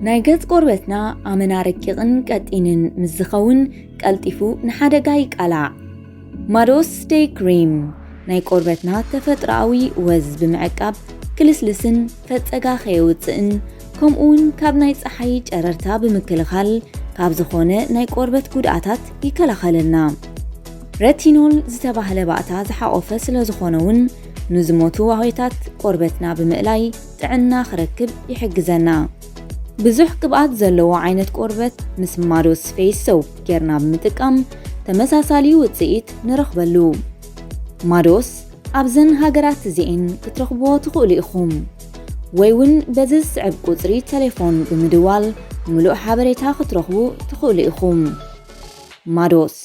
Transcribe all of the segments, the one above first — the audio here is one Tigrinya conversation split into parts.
ናይ ገጽ ቆርበትና ኣመና ረቂቕን ቀጢንን ምስ ዝኸውን ቀልጢፉ ንሓደጋ ይቃላዕ። ማዶስ ደይ ክሪም ናይ ቆርበትና ተፈጥሮኣዊ ወዝ ብምዕቃብ ክልስልስን ፈጸጋ ከየውጽእን ከምኡውን ካብ ናይ ጸሓይ ጨረርታ ብምክልኻል ካብ ዝኾነ ናይ ቆርበት ጉድኣታት ይከላኸለልና። ረቲኖል ዝተባህለ ባእታ ዝሓቖፈ ስለ ዝኾነ እውን ንዝሞቱ ዋህዮታት ቆርበትና ብምእላይ ጥዕና ክረክብ ይሕግዘና። ብዙሕ ቅብኣት ዘለዎ ዓይነት ቆርበት ምስ ማዶስ ፌስ ሶፕ ጌርና ብምጥቃም ተመሳሳሊ ውጽኢት ንረኽበሉ። ማዶስ ኣብዘን ሃገራት እዚኤን ክትረኽብዎ ትኽእሉ ኢኹም። ወይ እውን በዚ ዝስዕብ ቁጽሪ ቴሌፎን ብምድዋል ምሉእ ሓበሬታ ክትረኽቡ ትኽእሉ ኢኹም። ማዶስ።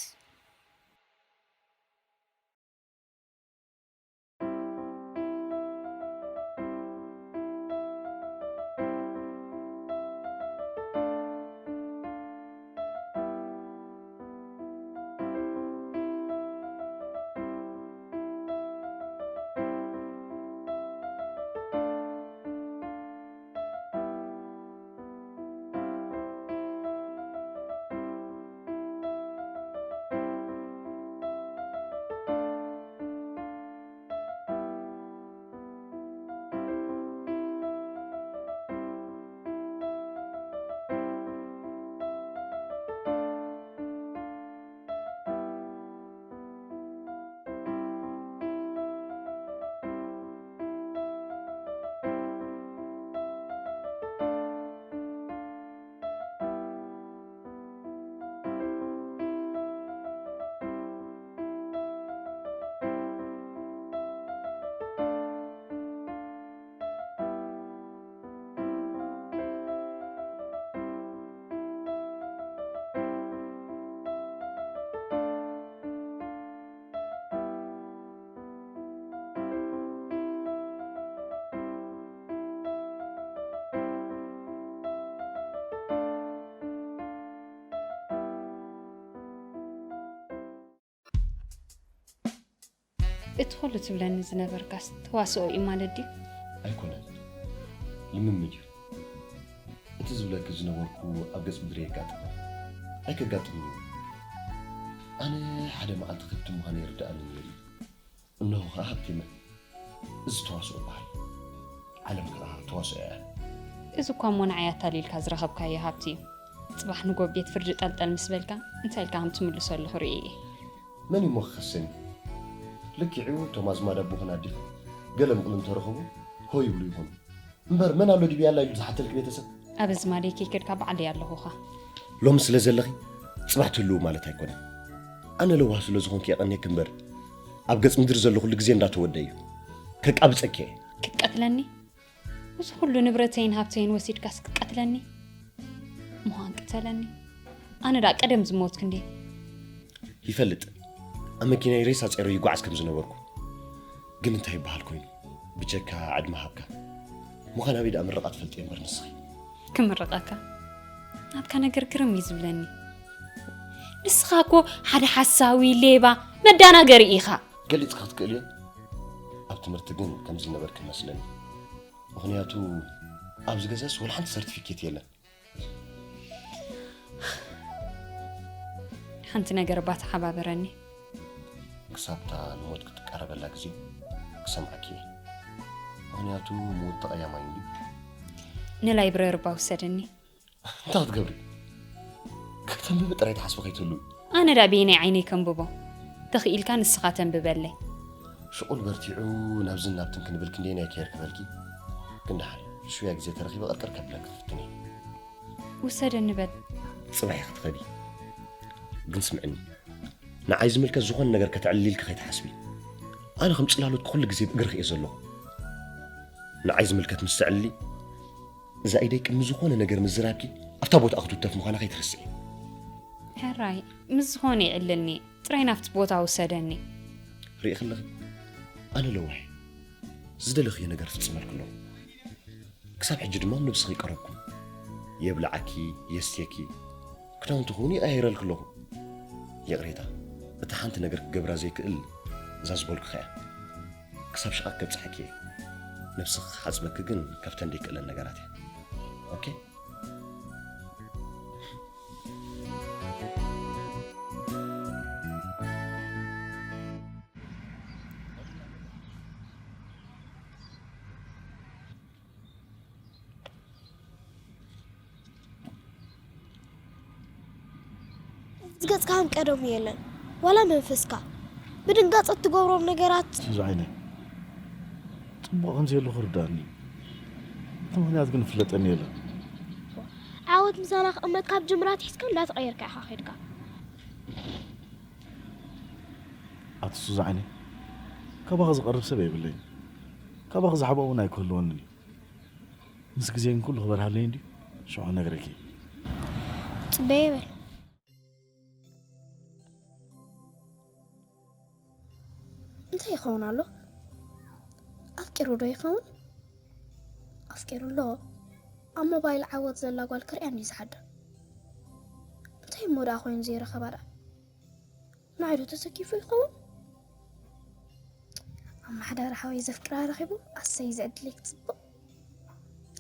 እቲ ኩሉ ትብለኒ ዝነበርካስ ተዋስኦ እዩ ማለት ድዩ? ኣይኮነን፣ ልምምድ እዩ። እቲ ዝብለኪ ዝነበርኩ ኣብ ገጽ ምድሪ የጋጥም ኣይከጋጥምን እዩ። ኣነ ሓደ መዓልቲ ከብቲ ምዃነ ይርድኣኒ ነይሩ እዩ። እነሆ ኸኣ ሃብቲመ። እዚ ተዋስኦ ይበሃል። ዓለም ከኣ ተዋስኦ እያ። እዚ እኳ እሞ ንዓይ ኣታሊልካ ዝረኸብካዮ ሃብቲ እዩ። ጽባሕ ንጎ ቤት ፍርዲ ጠልጠል ምስ በልካ እንታይ ኢልካ ከም ትምልሰሉ ክርኢ እየ። መን እዩ እሞ ክኸሰኒ? ልክዕ እዩ፣ እቶም ኣዝማድ ኣቦኽን ኣዴኽን ገለ ምቕሊ እንተረኸቡ ሆ ይብሉ ይኾኑ። እምበር መን ኣሎ ድዩ ያላ ኢሉ ዝሓተልኪ ቤተሰብ? ኣብ ኣዝማደይ ከይከድካ ባዕለይ ኣለኹኻ። ሎሚ ስለ ዘለኺ ጽባሕ ትህልዊ ማለት ኣይኮነን። ኣነ ለዋህ ስለ ዝኾንኪ የቐንየኪ እምበር ኣብ ገጽ ምድሪ ዘሎ ኩሉ ግዜ እንዳተወደ እዩ። ከቃብጸኪ እየ። ክትቀትለኒ? እዚ ኩሉ ንብረተይን ሃብተይን ወሲድካስ ክትቀትለኒ? ምዃን ቅተለኒ። ኣነ ደኣ ቀደም ዝሞትኩ እንዴ? ይፈልጥ። ኣብ መኪናይ ሬሳ ጸይረ ይጓዓዝ ከም ዝነበርኩ። ግን እንታይ ይበሃል ኮይኑ? ብጀካ ዕድመ ሃብካ። ምዃን ኣበይ ደኣ ምርቓ ትፈልጢ እምበር ንስኺ። ክምርቐካ? ናትካ ነገር ግርም እዩ ዝብለኒ። ንስኻ እኮ ሓደ ሓሳዊ፣ ሌባ፣ መዳናገሪ ኢኻ። ገሊጽካ ክትክእልዮ? ኣብ ትምህርቲ ግን ከምዚ ነበርኪ መስለኒ። ምኽንያቱ ኣብዚ ገዛስ ወላ ሓንቲ ሰርቲፊኬት የለን። ሓንቲ ነገር እባ ተሓባበረኒ። ክሳብታ ንሞት ክትቃረበላ ግዜ ክሰምዓኪ እየ። ምኽንያቱ ምዉት ተቐያማይ እንድዩ። ንላይብረሪ እባ ውሰደኒ። እንታይ ክትገብሪ? ከተንብቢ ጥራይ ትሓስቢ ከይትህልዊ። ኣነ ዳ በየናይ ዓይነይ ከንብቦ? ተኽኢልካ ንስኻ ተንብበለይ። ሽቑል በርቲዑ ናብዝን ናብትን ክንብል ክንደየናይ ከየር ክበልኪ? ግን ደሓን፣ ሽውያ ግዜ ተረኺበ ቅርቅር ከብለኪ ክፍትን እየ። ውሰደኒ በል። ጽባሕ ኢኺ ትኸዲ። ግን ስምዕኒ፣ ንዓይ ዝምልከት ዝኾነ ነገር ከተዕልሊ ኢልኪ ከይትሓስቢ። ኣነ ከም ጽላሎት ኩሉ ግዜ ብእግርኺ እየ ዘለኹ። ንዓይ ዝምልከት ምስ ተዕልሊ፣ እዛ ኢደይ ቅድሚ ዝኾነ ነገር ምዝራብኪ ኣብታ ቦታኣ ክትውተፍ ምዃና ከይትርስዒ። ሕራይ፣ ምስ ዝኾነ ይዕልልኒ፣ ጥራይ ናብቲ ቦታ ውሰደኒ። ርኢኺ ኣለኺ፣ ኣነ ለዋህ እየ። ዝደለኽዮ ነገር ፍጽመልኪ ኣለኹ። ክሳብ ሕጂ ድማ ነብስኺ ይቀረብኩም። የብልዓኪ፣ የስትየኪ፣ ክዳውንቲ ክውን ይቐያይረልኪ ኣለኹ። ይቕሬታ፣ እታ ሓንቲ ነገር ክገብራ ዘይክእል እዛ ዝበልኩኻ እያ። ክሳብ ሽቓቅ ከብጽሓኪ እየ። ነብስኺ ክሓጽበኪ ግን ካብተን ደይክእለን ነገራት እያ። ኦኬ? ዝገጽካ ከም ቀደሙ የለን። ዋላ መንፈስካ። ብድንጋጸ እትገብሮም ነገራት። ሱዚ ዓይነይ፣ ጽቡቕ ከም ዘየሎ ክርዳእኒ እዩ። እቲ ምኽንያት ግን ፍለጠኒ የለን። ዓወት ምሳና ክቕመጥ ካብ ጅምራ ኣትሒዝካ እንዳተቐየርካ ኢኻ ኸይድካ። ኣቲ ሱዚ ዓይነይ፣ ካባኺ ዝቐርብ ሰብ የብለይን። ካባኺ ዝሓብኦ እውን ኣይክህልወንን እዩ። ምስ ግዜ ግን ኩሉ ክበርሃለይ እንድዩ። ሽዑ ነግረኪ። ጽበየ በል። እንታይ ይኸውን ኣሎ? ኣፍቂሩ ዶ ይኸውን? ኣፍቂሩ ኣሎ። ኣብ ሞባይል ዓወት ዘላ ጓል ክርእያ እንድዩ ዝሓድር። እንታይ እሞ ደኣ ኮይኑ ዘይረኸባ ደኣ? ንዓይ ዶ ተሰኪፉ ይኸውን? ኣመሓዳሪ ሓወይ ዘፍቅራ ረኺቡ፣ ኣሰይ ዝዕድለይ ክጽብቕ።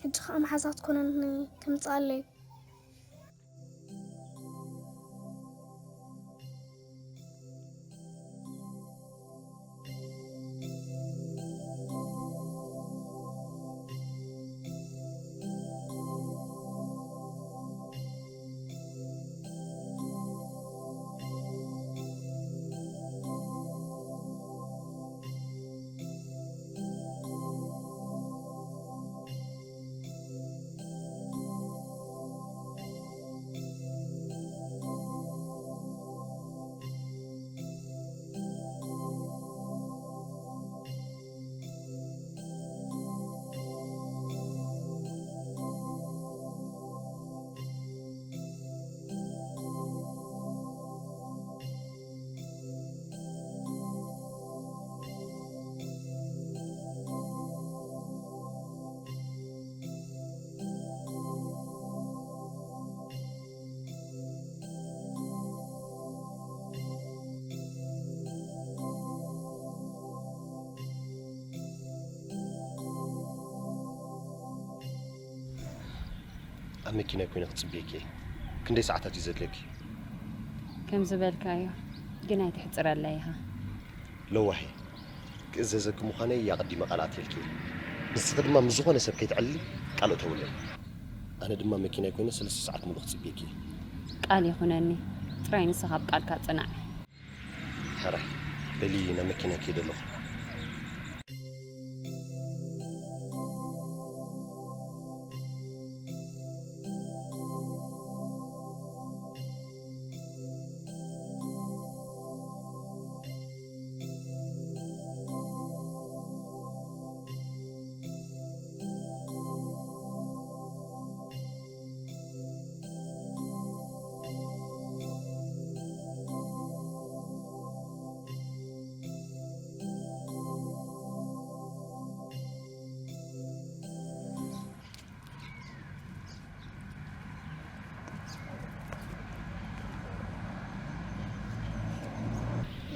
ሕጂ ኸኣ መሓዛ ክትኮነኒ ከምጽኣለይ። ኣብ መኪናይ ኮይነ ክጽበየኪ እየ። ክንደይ ሰዓታት እዩ ዘድልየኪ? ከም ዝበልካዮ ግን ኣይትሕጽረለይ ኢኻ። ለዋህ እየ። ክእዘዘኪ ምዃነይ እየ ኣቐዲመ ቃል ኣትየልኪ እየ። ንስኺ ድማ ምስ ዝኾነ ሰብ ከይትዕልሊ ቃል እተውለይ። ኣነ ድማ መኪናይ ኮይነ ሰለስተ ሰዓት ሙሉእ ክጽበየኪ እየ። ቃል ይኹነኒ። ጥራይ ንስኻ ኣብ ቃልካ ጽናዕ። ሕራይ በሊ፣ ናብ መኪና ከይደ ኣለኹ።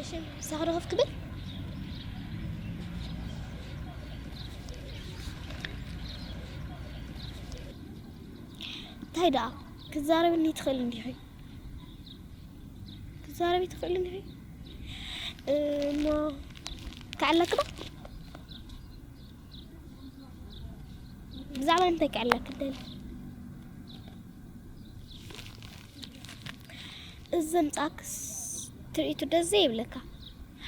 እሺ፣ ምሳኻ ዶ ከፍ ክብል? እንታይ ደኣ? ክትዛረብኒ ትኽእል እንዲኺ? ክትዛረቢ ትኽእል እንዲኺ? እሞ ክዕለክ ዶ? ብዛዕባ እንታይ ክዕለክ ትደሊ? እዚ ዘምጻክስ ትርኢቱ ደስ ዘይብለካ?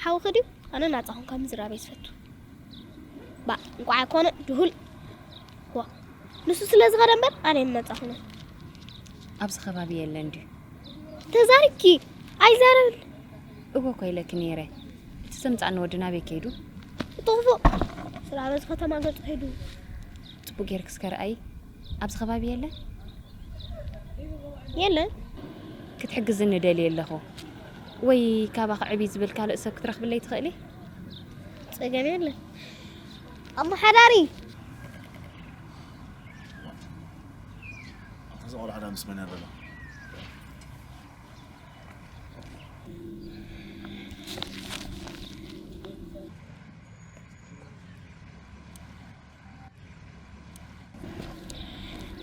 ሓውኺ ድዩ? ኣነ ናጻ ኮንካ ምዝራብ እየ ዝፈቱ። ባ፣ እንቋዕ ኣይኮነ ድሁል። ዋ፣ ንሱ ስለ ዝኸደ እምበር ኣነ የመጻኹነ። ኣብዚ ከባቢ የለን ድዩ? ተዛሪብኪ ኣይዛረብን። እወ እኮ ኢለኪ ነይረ። እቲ ዘምጻኒ ወዲ ናበይ ከይዱ? እቲ ክፉእ ስለ ኣብዚ ከተማ ገጹ ከይዱ። ጽቡቅ ጌርኪ እስከ ረኣዪ። ኣብዚ ከባቢ የለን? የለን። ክትሕግዝኒ ደልየ ኣለኹ። ወይ ካባኺ ዕብይ ዝብል ካልእ ሰብ ክትረኽብለይ ትኽእሊ? ጸገም የለን። ኣመሓዳሪ። ኣታ እዛ ቆልዓ ደኣ ምስ መን እያ ዘላ?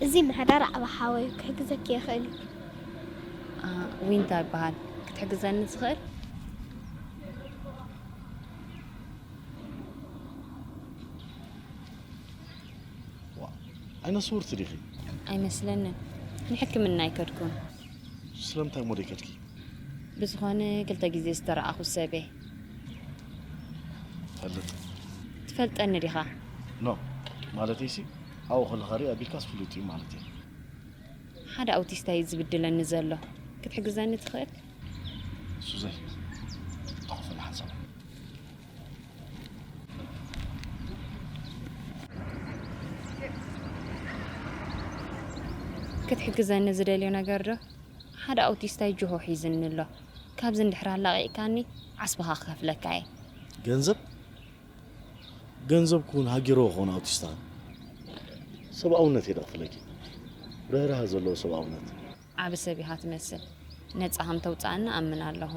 እዚ ምሕዳር ዓቢ ሓወይ ክሕግዘኪ ይኽእል እዩ። አ፣ ዊንታ ይበሃል። ክትሕግዘኒ ትኽእል? ዋ፣ ዓይነ ስውርቲ ዲኺ? ኣይመስለንን። ንሕክምና ኣይከድኩን። ስለምንታይ እሞ ደይከድኪ? ብዝኾነ ክልተ ግዜ ዝተረኣኹ ሰብ እየ። ፈልጥ ትፈልጠኒ ዲኻ? ኖ ማለተይሲ ኣብኡ ከለኻ ርኢ ኣቢልካስ ፍሉጥ እዩ ማለት እዩ። ሓደ ኣውቲስታ እዩ ዝብድለኒ ዘሎ። ክትሕግዘኒ ትኽእል? ሱዘይ ተኸፈል ሓንሳብ ክትሕግዘኒ ዝደልዮ ነገር ዶ? ሓደ ኣውቲስታይ ጅሆ ሒዝኒ ኣሎ። ካብዚ እንድሕር ኣላቒቕካኒ ዓስብኻ ክኸፍለካ እየ። ገንዘብ ገንዘብ ኩን ሃጊሮ ኾን ኣውቲስታ ሰብኣውነት እየ ደኽፍለኪ ርህራህ ዘለዎ ሰብኣውነት ዓቢ ሰብ ኢኻ ትመስል። ነጻ ከም ተውጽኣኒ ኣምን ኣለኹ።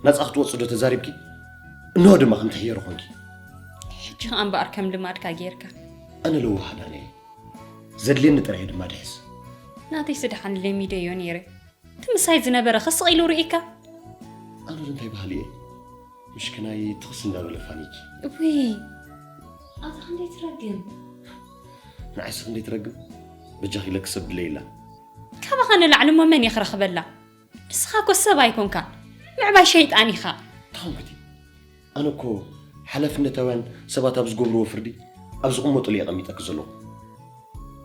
ናጻ ክትወጽእ ዶ ተዛሪብኪ? እንሆ ድማ ከም ትሕየሮ ኾንኪ። ሕጂ ኸኣ እምበኣር ከም ልማድካ ጌርካ። ኣነ ለዋህ ኣዳነ እየ። ዘድልየኒ ጥራይ እየ ድማ ድሕዝ። ናተይ ስድሓን ለሚደዮ ነይረ። እቲ ምሳይ ዝነበረ ክስቕ ኢሉ ርኢካ። ኣነ ዶ እንታይ ባህሊ እየ? ምሽክናይ ትኽስ እንዳበለ ፋኒኪ። እውይ ኣታ ክንደይ ትረግም። ንዓይስ ክንደይ ትረግም? በጃኺ ኢለኪ ሰብ ድለይላ። ካባኻ ንላዕሊ እሞ መን እየ ክረኽበላ? ንስኻ እኮ ሰብ ኣይኮንካን፣ ምዕባይ ሸይጣን ኢኻ። እንታይ ኾንክቲ? ኣነ እኮ ሓላፍነታውያን ሰባት ኣብ ዝገብርዎ ፍርዲ ኣብ ዝቕመጡሉ እየ ኣቐሚጠኪ ዘለኹ።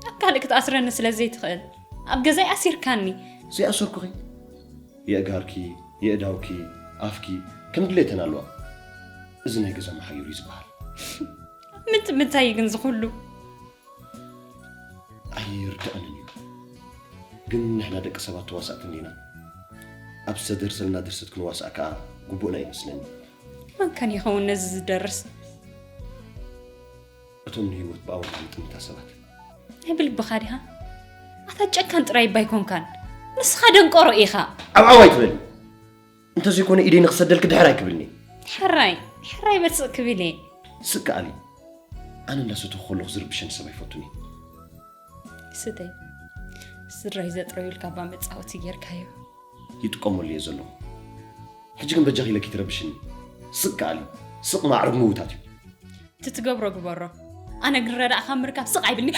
ኣብ ካልእ ክትኣስረኒ ስለ ዘይትኽእል ኣብ ገዛይ ኣሲርካኒ። ዘይኣሰርኩኺ? የእጋርኪ፣ የእዳውኪ፣ ኣፍኪ ከም ድሌተን ኣለዋ። እዚ ናይ ገዛ መሓዩር እዩ ዝበሃል። ምንት ምንታይ እዩ ግን ዝኹሉ? ኣይርድኣንን እዩ። ግን ንሕና ደቂ ሰባት ተዋሳእቲ እንዲና። ኣብ ዝተደርሰልና ድርሰት ክንዋሳእ ከኣ ግቡእና ይመስለኒ። መን ከን ይኸውን ነዚ ዝደርስ? እቶም ንህይወት ብኣወንታ ዝጥምታ ሰባት። ናይ ብልብኻ ዲኻ? ኣታ ጨካን ጥራይ እባ ኣይኮንካን። ንስኻ ደንቆሮ ኢኻ። ዓብዓብ ኣይትበሊ። እንተዘይኮነ ኢደይ ንኽሰደልኪ ድሕር ኣይክብልኒ። ሕራይ ሕራይ በስቕ ክብል እየ። ስቅ ኣሊ። ኣነ እንዳሰተኹ ከለኹ ዝርብሸኒ ሰብ ኣይፈቱን እየ። ስተይ ስድራይ ዘጥረዩልካ እባ መጻወቲ ጌርካዮ። ይጥቀመሉ እየ ዘለኹ። ሕጂ ግን በጃኺ ኢለኪ ትረብሽኒ። ስቅ ኣሊ። ስቅ ማዕርግ ምውታት እዩ። ትትገብሮ ግበሮ። ኣነ ግን ረዳእኻ ምርካብ ስቕ ኣይብልኒ።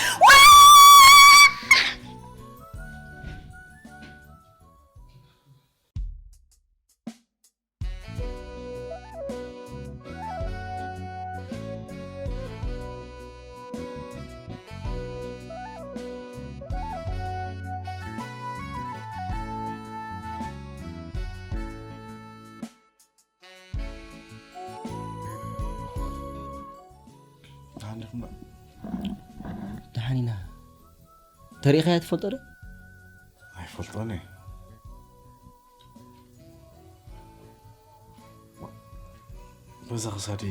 ደሓን ዲኹም? ደሓን ኢና። ተሪኢኻያ ትፈልጦ ዶ? ኣይፈልጦን እየ። በዛ ክሳዲ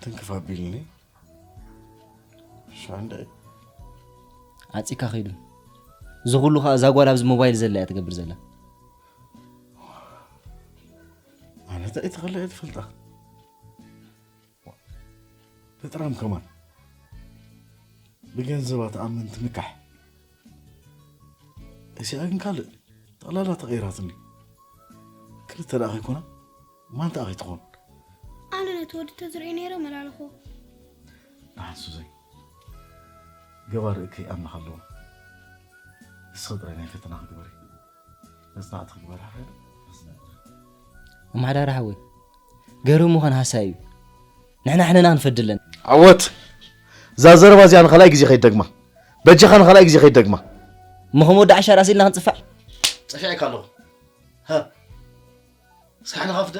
ትንክፍ ኣቢልኒ። ሻንደ ዓፂካ ከይዱ። እዚ ኩሉ ከዓ እዛ ጓል ኣብዚ ሞባይል ዘላ እያ ትገብር ዘላ። ኣነ እንታይ ተኸለ እየ ትፈልጣ? ብጥራም ከማን ብገንዘባ ተኣምን ትምካሕ። እሲኣ ግን ካልእ ጠቕላላ ተቐይራትኒ። ክልተ ደኣ ከይኮና ማንታ ከይትኾን። ኣነ ነቲ ወዲ ተዝርእዮ ነይረ መላለኹ። ደሓን ሱዘይ ገባር እከይ ኣምላኽ ኣለዎ። ንስኺ ጥራይ ናይ ፈተና ክግበሪ መጽናዕቲ ክግበሪ ሓፈል ኣማሓዳሪ ሓወይ፣ ገርሁ ምዃን ሃሳይ እዩ። ንሕና ሕነና ክንፈድለን። ዓወት እዛ ዘረባ እዚኣ ንኻልኣይ ግዜ ከይደግማ በጃኻ ንኻልኣይ ግዜ ከይደግማ። እሞ ከም ወዲ ዓሻ ራስ ኢልና ክንፅፋዕ? ጸፊዐካ ኣለኹ። እስካሕና ከፍተ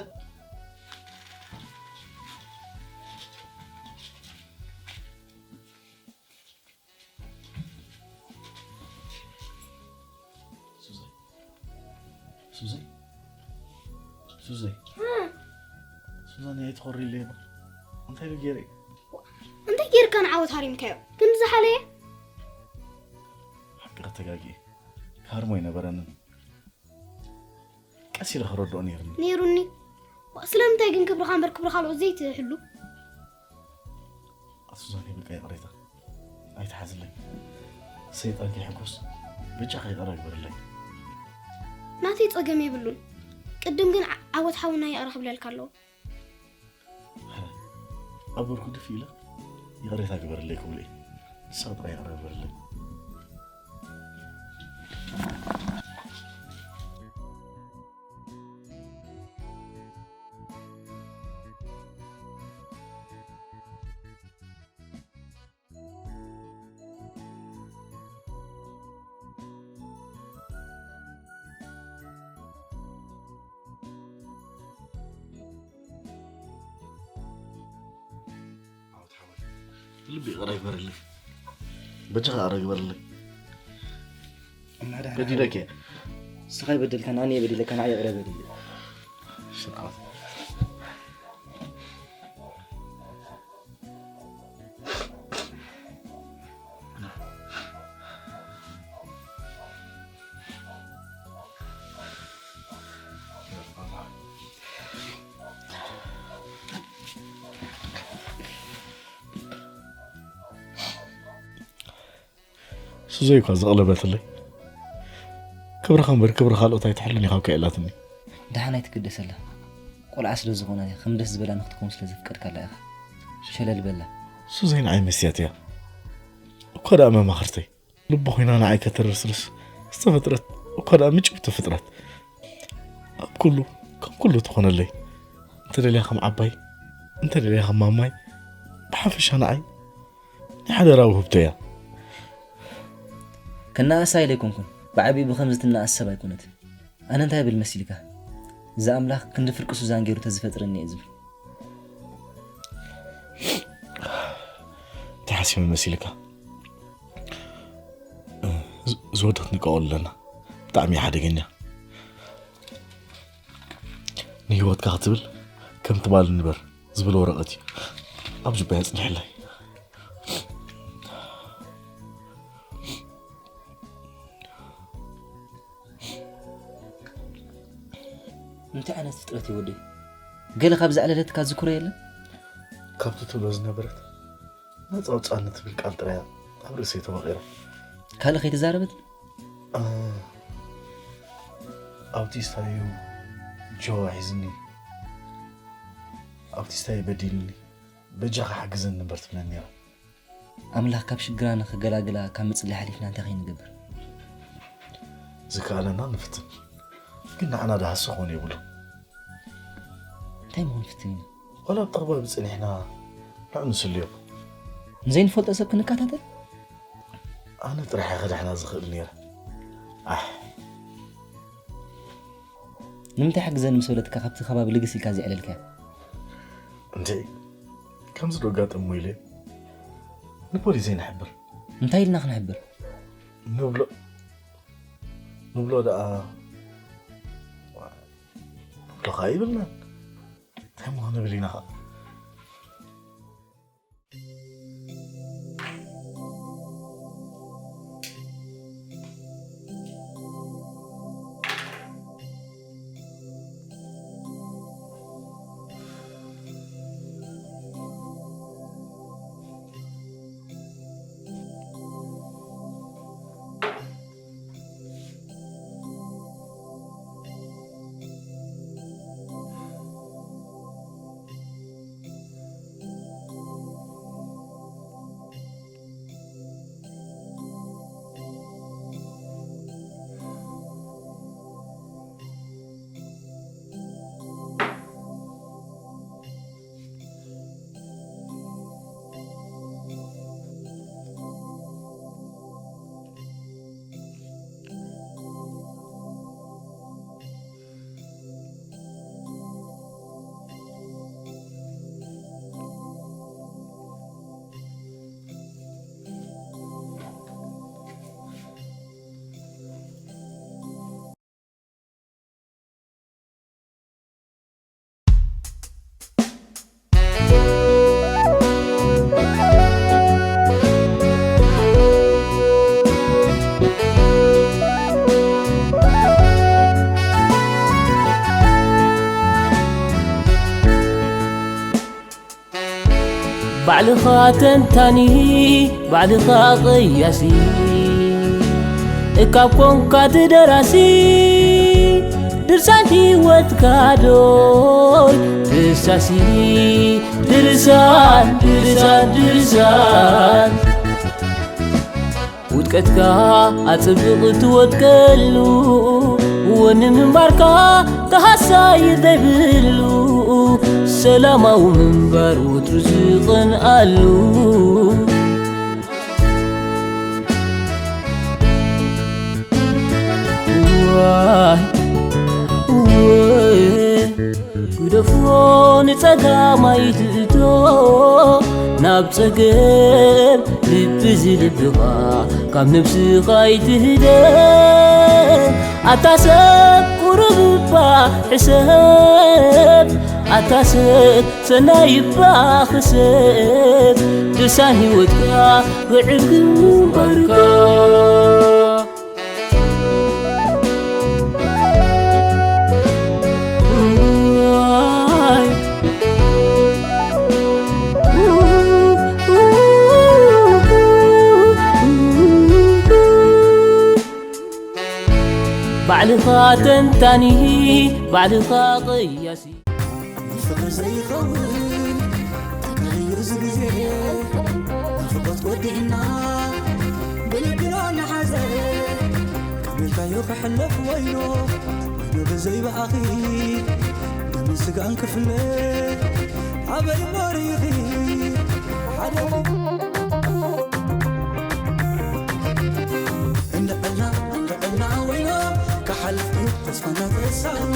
ሱዘይ ሱዘይ ሱዘይ ሱዘን እየ ትኾሪ ኢለ እባ እንታይ ዶ ገይረ? እንታይ ጌርካ ንዓወት ሃሪምካዮ? ግን ዝሓለየ ሓቂ ከተጋጊ ካርሞ ኣይነበረንን። ቀስ ኢለ ክረድኦ ነይርኒ። ነይሩኒ። ስለምንታይ ግን ክብርኻ እምበር ክብሪ ካልኦት ዘይትሕሉ? ኣሱዛን በቃ ይቕሬታ ኣይትሓዝለይ። ሰይጣን ከይሕጎስ ብጫ ከይቐረ ግበርለይ። ናተይ ጸገም የብሉን። ቅድም ግን ዓ- ዓወት ሓውና ይቕረ ክብለልካ ኣለዎ። ኣብ ወርኩ ድፍ ኢለ ይቕሬታ ግበርለይ ክብሉ እየ። ንስኻ ጥራይ ይቕረ ግበርለይ። ልቢ ይቕረ ይግበረለይ። በጃኻ ይቕረ ይግበረለይ። በዲለክ እየ። ንስኻ ይበደልካ ንኣነ የበዲለካ ንዓ ይቕረ በድል። ስርዓት። ሱዘይ እኳ ዘቕለበትለይ ክብርኻ እምበር ክብሪ ካልኦት ኣይትሕልን ኢኻ እኮ ኢላትኒ። ደሓን ኣይትግደሰላ። ቆልዓ ስለ ዝኾና እያ ከም ደስ ዝበላ ንክትከውን ስለ ዘፍቀድካላ ኢኻ። ሸለል በላ። ሱዘይ ንዓይ መስያት እያ እኳ ደኣ መማኽርተይ ልቢ ኮይና ንዓይ ከተረርስርስ ዝተፈጥረት እኳ ደኣ ምጭውቲ ፍጥረት ኣብ ኩሉ ከም ኩሉ ትኾነለይ። እንተደልያ ከም ዓባይ እንተደልያ ከም ማማይ ብሓፈሻ ንዓይ ናይ ሓደራ ውህብቶ እያ። ክነኣሳ ኢለ ኣይኮንኩን፣ ብዓቢኡ ብኸምዚ ትነኣስ ሰብ ኣይኮነትን። ኣነ እንታይ ብል መሲልካ? እዚ ኣምላኽ ክንዲ ፍርቂ ሱዛን ገይሩ ተዝፈጥረኒ እየ ዝብል። እንታይ ሓሲበ መሲልካ? ዝ- ዝወደት ንቀወሉ ኣለና። ብጣዕሚ እዩ ሓደገኛ። ንህይወትካ ክትብል ከም ትማሊ ንበር ዝብል ወረቐት እዩ ኣብ ጅባይ ኣጽኒሕለይ። እንታይ ዓይነት ፍጥረት እዩ ወደይ? ገለ ካብዛ ዕለለትካ ዝክሮ የለን? ካብቲ ትብሎ ዝነበረት ነፃ ውፃኒ ትብል ቃል ጥራይ እያ ኣብ ርእሰይ ተወቒራ። ካልእ ከይተዛረበት? ኣውቲስታ እዩ ጆ ሒዝኒ። ኣውቲስታ እዩ በዲልኒ። በጃኻ ሓግዘኒ እምበር ትብለኒ ነይራ። ኣምላኽ ካብ ሽግራ ንኽገላግላ ካብ ምጽላይ ሓሊፍና እንታይ ከይንገብር? ዝከኣለና ንፍትን፣ ግን ንዓና ደሃሲ ክኾን የብሉ። እንታይ ምኾን ፍትን ኢና? ዋላ ኣብ ጠቕባቢ ጸኒሕና ንዑ ንስልዮ። ንዘይንፈልጦ ሰብ ክንከታተል? ኣነ ጥራሕ እየ ክድሕና ዝኽእል ነይረ። ኣሕ። ንምንታይ ሓግዘኒ ምስ በለትካ ካብቲ ከባቢ ልግስ ኢልካ ዘዕለልካያ? እንተ ከምዚ ዶ ኣጋጠሞ ኢለ ንፖሊስ ዘይንሕብር? እንታይ ኢልና ክንሕብር? ንብሎ ንብሎ ደኣ ንብሎ ኸኣ ይብልናን። እንታይ እሞ ክንብል ኢና ኸኣ? ባዕልኻ ተንታኒ፣ ባዕልኻ ቀያሲ፣ እካብ ኮንካ ትደራሲ፣ ድርሳን ህይወትካ ዶይ ትሳሲ፣ ድርሳን፣ ድርሳን፣ ድርሳን። ውድቀትካ ኣጽብቕ ትወድቀሉ፣ ወኒ ምንባርካ ተሃሳይ ዘይብሉ፣ ሰላማዊ ምንባር ወትሩ ዝቐንኣሉ። ዋይ፣ ወይ፣ ግደፎ ንጸጋም ኣይትእቶ፣ ናብ ጸገም ልቢ ዝልብኻ ካብ ነብስኻ ኣይትህደ። ኣታ ሰብ ቁሩብ እባ ሕሰብ፣ ኣታ ሰብ ሰናይ እባ ክሰብ፣ ድርሳን ህይወትካ ክዕግብ ምንባርካ። ባዕልኻ ተንታኒ፣ ባዕልኻ ቀያሲ። ንፍቕሪ ዘይኸውን ተጋይዩ እዚ ግዜ፣ ናፍቖት ወዲእና ብልብና ንሓዘ። ቀቢልካዮ ክሕለፍ ወይኖ፣ ወይኖ ብዘይ ብኣኺ፣ ደምን ስጋን ክፍለ፣ ኣበይ እሞ ርኢኺ ሓደ እንድዕልና፣ እንድዕልና ወይኖ፣ ክሓልፍ እዩ ተስፋና ተሳኖ።